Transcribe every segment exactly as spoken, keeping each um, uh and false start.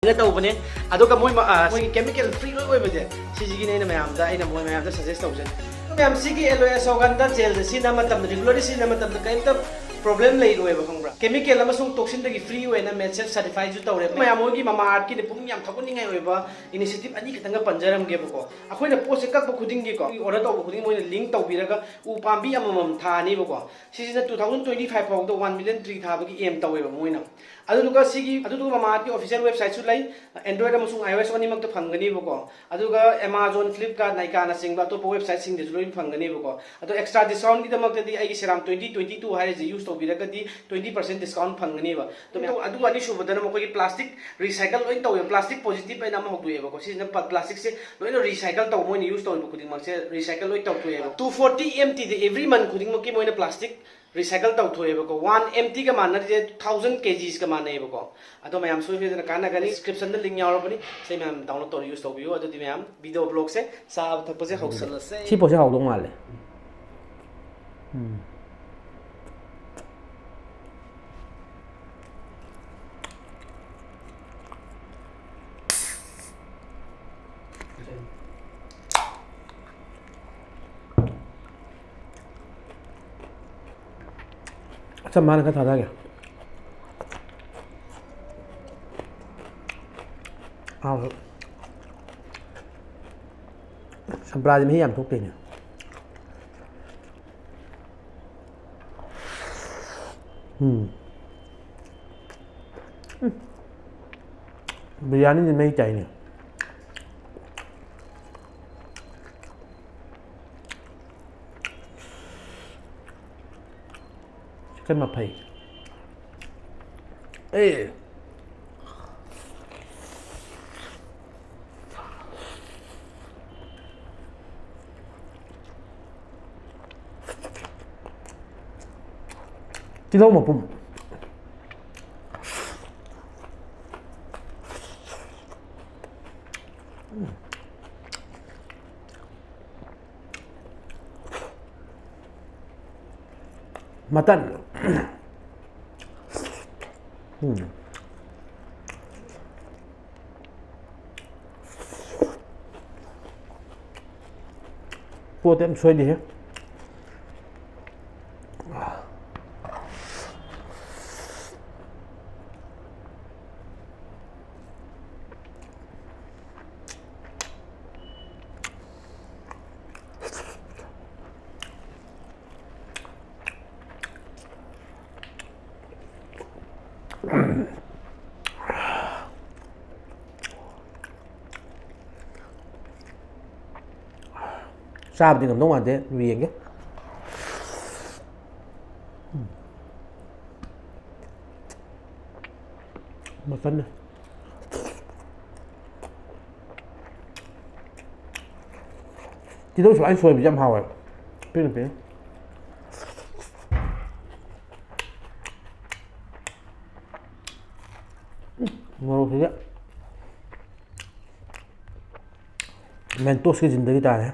ꯅ ꯇꯧꯕꯅꯦ꯫ ꯑꯗꯨꯒ ꯃꯣꯏ ꯃ-, ꯑ, ꯃꯣꯏꯒꯤ chemical free ꯂꯣꯏ ꯑꯣꯏꯕꯁꯦ, ꯁꯤꯁꯤꯒꯤꯅꯦ ꯑꯩꯅ ꯃꯌꯥꯝꯗ, ꯑꯩꯅ ꯃꯣꯏ ꯃꯌꯥꯝꯗ suggest ꯇꯧꯖꯩ꯫ ꯃꯌꯥꯝ, ꯁꯤꯒꯤ aloe ashwagandha gel ꯁꯦ ꯁꯤꯖꯤꯟꯅꯕ ꯃꯇꯝꯗ, regularly ꯁꯤꯖꯤꯟꯅꯕ ꯃꯇꯝꯗ ꯀꯔꯤꯝꯇ problem ꯂꯩꯔꯣꯏꯕ, ꯈꯪꯕ꯭ꯔꯥ? Chemical ꯑꯃꯁꯨꯡ toxin ꯗꯒꯤ free ꯑꯣꯏꯅ MedSafe certified ꯁꯨ ꯇꯧꯔꯦ꯫ ꯃꯌꯥꯝ, ꯃꯣꯏꯒꯤ Mamaearth ꯀꯤꯅꯦ ꯄꯨꯛꯅꯤꯡ ꯌꯥꯝ ꯊꯧꯒꯠꯅꯤꯡꯉꯥꯏ ꯑꯣꯏꯕ initiative ꯑꯅꯤ ꯈꯛꯇꯪꯒ ꯄꯟꯖꯔꯝꯒꯦꯕꯀꯣ꯫ ꯑꯩꯈꯣꯏꯅ ꯄꯣꯠꯁꯦ ꯀꯛꯄ ꯈꯨꯗꯤꯡꯒꯤꯀꯣ, order ꯇꯧꯕ ꯈꯨꯗꯤꯡ ꯃꯣꯏꯅ link ꯇꯧꯕꯤꯔꯒ ꯎ ꯄꯥꯝꯕꯤ ꯑꯃꯃꯝ ꯊꯥꯅꯦꯕꯀꯣ꯫ ꯁꯤꯁꯤꯅ two thousand twenty five ꯐꯥꯎꯕꯗ one million tree ꯊꯥꯕꯒꯤ aim ꯇꯧꯋꯦꯕ ꯃꯣꯏꯅ꯫ ꯑꯗꯨꯗꯨꯒ ꯁꯤꯒꯤ, ꯑꯗꯨꯗꯨꯒ Mamaearth ꯀꯤ official website ꯁꯨ ꯂꯩ, Android ꯑꯃꯁꯨꯡ iOS ꯑꯅꯤꯃꯛꯇ ꯐꯪꯒꯅꯦꯕꯀꯣ꯫ ꯑꯗꯨꯒ Amazon, Flipkart, Nykaa ꯅꯆꯤꯡꯕ ꯑꯇꯣꯞꯄ website ꯁꯤꯡꯗꯁꯨ ꯂꯣꯏꯅ ꯐꯪꯒꯅꯦꯕꯀꯣ꯫ ꯑꯗꯣ extra discount ꯒꯤꯗꯃꯛꯇꯗꯤ ꯑꯩꯒꯤ Serum twenty twenty two ꯍꯥꯏꯔꯤꯁꯦ use ꯇꯧꯕꯤꯔꯒꯗꯤ twenty percent discount ꯐꯪꯒꯅꯦꯕ꯫ ꯑꯗꯣ ꯃꯌꯥꯝ, ꯑꯗꯨꯒ ꯑꯅꯤꯁꯨꯕꯗꯅ ꯃꯈꯣꯏꯒꯤ plastic recycle ꯂꯣꯏꯅ ꯇꯧꯋꯦ, plastic positive ꯍꯥꯏꯅ ꯑꯃ ꯍꯧꯗꯣꯛꯑꯦꯕꯀꯣ꯫ ꯁꯤꯁꯤꯅ ꯄ-, plastic ꯁꯦ ꯂꯣꯏꯅ recycle ꯇꯧꯕ, ꯃꯣꯏꯅ use ꯇꯧꯔꯤꯕ ꯈꯨꯗꯤꯡꯃꯛꯁꯦ recycle ꯂꯣꯏ ꯇꯧꯊꯣꯛꯑꯦꯕ꯫ Two forty empty ꯗ every month ꯈꯨꯗꯤꯡꯃꯛꯀꯤ ꯃꯣꯏꯅ plastic recycle ꯇꯧꯊꯣꯛꯑꯦꯕꯀꯣ꯫ One empty ꯒ ꯃꯥꯟꯅꯔꯤꯁꯦ thousand kg ꯒ ꯃꯥꯟꯅꯩꯕꯀꯣ꯫ ꯑꯗꯣ ꯃꯌꯥꯝ ꯁꯣꯏ ꯁꯣꯏꯗꯅ ꯀꯥꯟꯅꯒꯅꯤ꯫ Description ꯗ link ꯌꯥꯎꯔꯕꯅꯤ, ꯁꯤ ꯃꯌꯥꯝ download ꯇꯧꯔ use ꯇꯧꯕꯤꯌꯨ꯫ ꯑꯗꯨꯗꯤ ꯃꯌꯥꯝ video blog ꯁꯦ ꯆꯥꯕ ꯊꯛꯄꯁꯦ ꯍꯧꯁꯜꯂꯁꯦ꯫ ꯁꯤ ꯄꯣꯠꯁꯦ ꯍꯥꯎꯗꯧ ꯃꯥꯜꯂꯦ꯫ ꯎꯝ꯫ ꯑꯆꯝꯕ ꯍꯥꯟꯅ ꯈꯔ ꯊꯥꯗꯒꯦ꯫ ꯑꯥꯎ꯫ ꯆꯝꯄ꯭ꯔꯥꯁꯦ ꯃꯍꯤ ꯌꯥꯝ ꯊꯣꯛꯇꯦꯅꯦ꯫ ꯎꯝ꯫ ꯎꯝ꯫ ꯕꯤꯔꯌꯥꯅꯤꯗꯤ ꯃꯩ ꯇꯥꯏꯅꯦ꯫ ꯆꯤꯛꯀꯟ ꯃꯐꯩ꯫ ꯑꯦ꯫ ꯇꯤꯜꯍꯧ ꯃꯄꯨꯝ꯫ ꯃꯇꯟ꯫ ꯎꯝ꯫ ꯄꯣꯠꯇꯤ ꯌꯥꯝ ꯁꯣꯏꯗꯦꯍꯦ꯫ ꯆꯥꯕꯗꯤ ꯉꯝꯗꯧ ꯃꯥꯟꯗꯦ, ꯑꯗꯨ ꯌꯦꯡꯒꯦ꯫ ꯎꯝ꯫ ꯃꯆꯟꯅꯦ꯫ ꯇꯤꯜꯍꯧ ꯁꯨꯃꯥꯏꯅ ꯁꯣꯏꯕꯁꯦ ꯌꯥꯝ ꯍꯥꯎꯋꯦꯕ꯫ ꯄꯤꯛꯅ ꯄꯤꯛꯅ꯫ ꯎꯝ, ꯃꯣꯔꯣꯛꯁꯤꯗꯤ ꯃꯦꯟꯇꯣꯁꯀꯤ ꯖꯤꯟꯗꯒꯤ ꯇꯥꯔꯦ꯫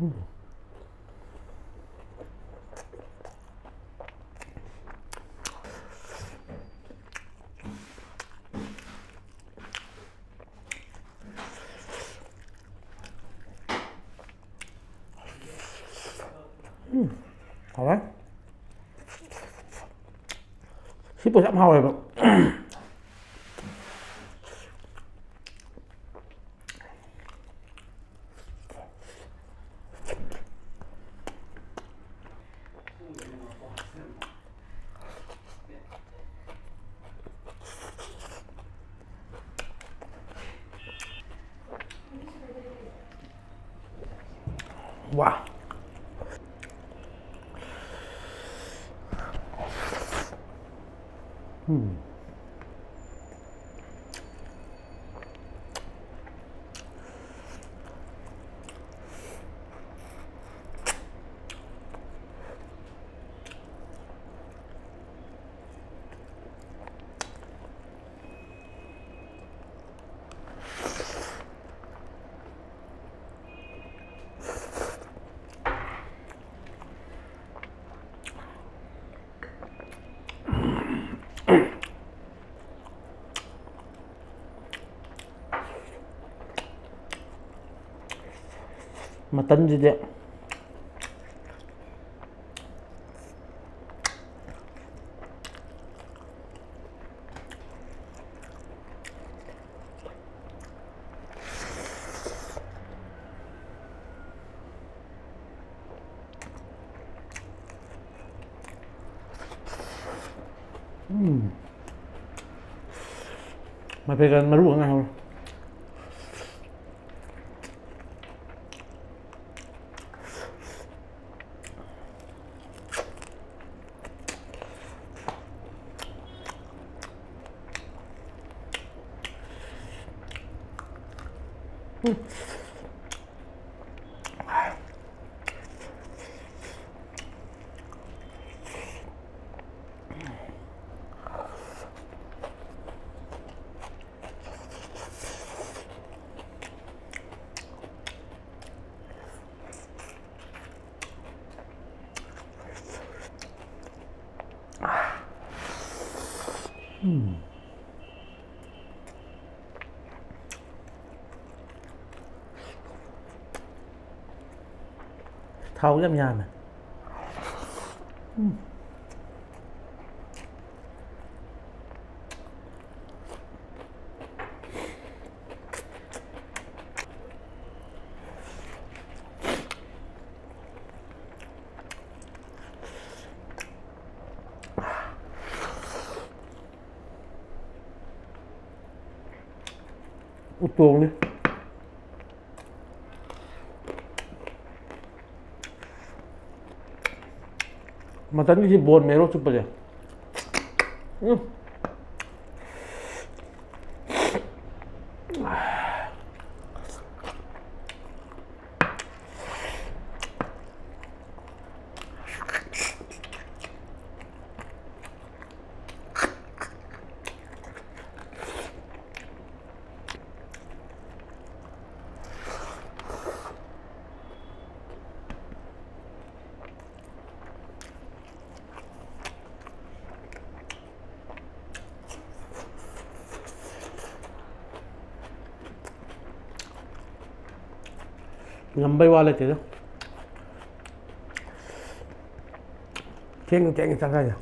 ꯎꯝ꯫ ꯎꯝ, ꯍꯥꯎꯔꯦ꯫ ꯁꯤ ꯄꯣꯠꯁꯦ ꯌꯥꯝ ꯍꯥꯎꯋꯦꯕ꯫ ꯋꯥ꯫ ꯎꯝ꯫ ꯃꯇꯟꯁꯤꯗꯤ꯫ ꯎꯝ꯫ ꯃꯥꯏꯐꯩꯒꯟ ꯃꯔꯨ ꯉꯥꯏꯍꯧꯔꯦ꯫ ꯊꯥꯎ ꯌꯥꯝ ꯌꯥꯝꯃꯦ꯫ ꯎꯝ꯫ ꯎꯇꯣꯡꯅꯤ꯫ ꯃꯇꯟꯒꯤꯁꯤ bone marrow ꯆꯨꯞꯄꯁꯦ꯫ ꯎꯝ꯫ ꯉꯝꯕꯩ ꯋꯥ ꯂꯩꯇꯦꯗ꯫ ꯊꯦꯡ ꯊꯦꯡ ꯆꯥꯊꯔꯦ꯫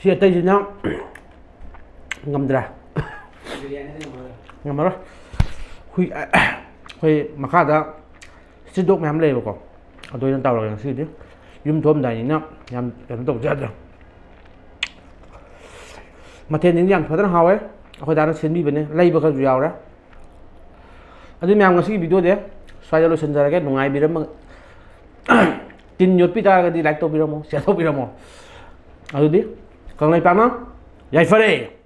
ꯁꯤ ꯑꯇꯩꯁꯤꯅ ꯉꯝꯗ꯭ꯔꯦ꯫ ꯉꯝꯃꯔꯣꯏ꯫ ꯍꯨꯏ, ꯑꯩꯈꯣꯏ ꯃꯈꯥꯗ street dog ꯃꯌꯥꯝ ꯂꯩꯌꯦꯕꯀꯣ, ꯑꯗꯨ ꯑꯣꯏꯅ ꯇꯧꯔꯒꯦ ꯉꯁꯤꯗꯤ꯫ ꯌꯨꯝ ꯊꯣꯛꯑꯝꯗꯥꯏꯅꯤꯅ ꯌꯥꯝ ꯀꯩꯅꯣ ꯇꯧꯕꯁꯨ ꯌꯥꯗ꯭ꯔꯦ꯫ ꯃꯊꯦꯜꯁꯤꯡꯗꯤ ꯌꯥꯝ ꯐꯖꯅ ꯍꯥꯎꯋꯦ, ꯑꯩꯈꯣꯏ ꯗꯥꯅ ꯁꯦꯝꯕꯤꯕꯅꯦ, ꯂꯩꯕ ꯈꯔꯁꯨ ꯌꯥꯎꯔꯦ꯫ ꯑꯗꯨ ꯃꯌꯥꯝ, ꯉꯁꯤꯒꯤ videoꯗꯤ ꯁ꯭ꯋꯥꯏꯗ ꯂꯣꯏꯁꯤꯟꯖꯔꯒꯦ꯫ ꯅꯨꯡꯉꯥꯏꯕꯤꯔꯝꯃ-, ꯇꯤꯟ ꯌꯣꯠꯄꯤ ꯇꯥꯔꯒꯗꯤ like ꯇꯧꯕꯤꯔꯝꯃꯣ, share ꯇꯧꯕꯤꯔꯝꯃꯣ꯫ ꯑꯗꯨꯗꯤ ꯀꯪꯂꯩꯄꯥꯛꯅ ꯌꯥꯏꯐꯔꯦ꯫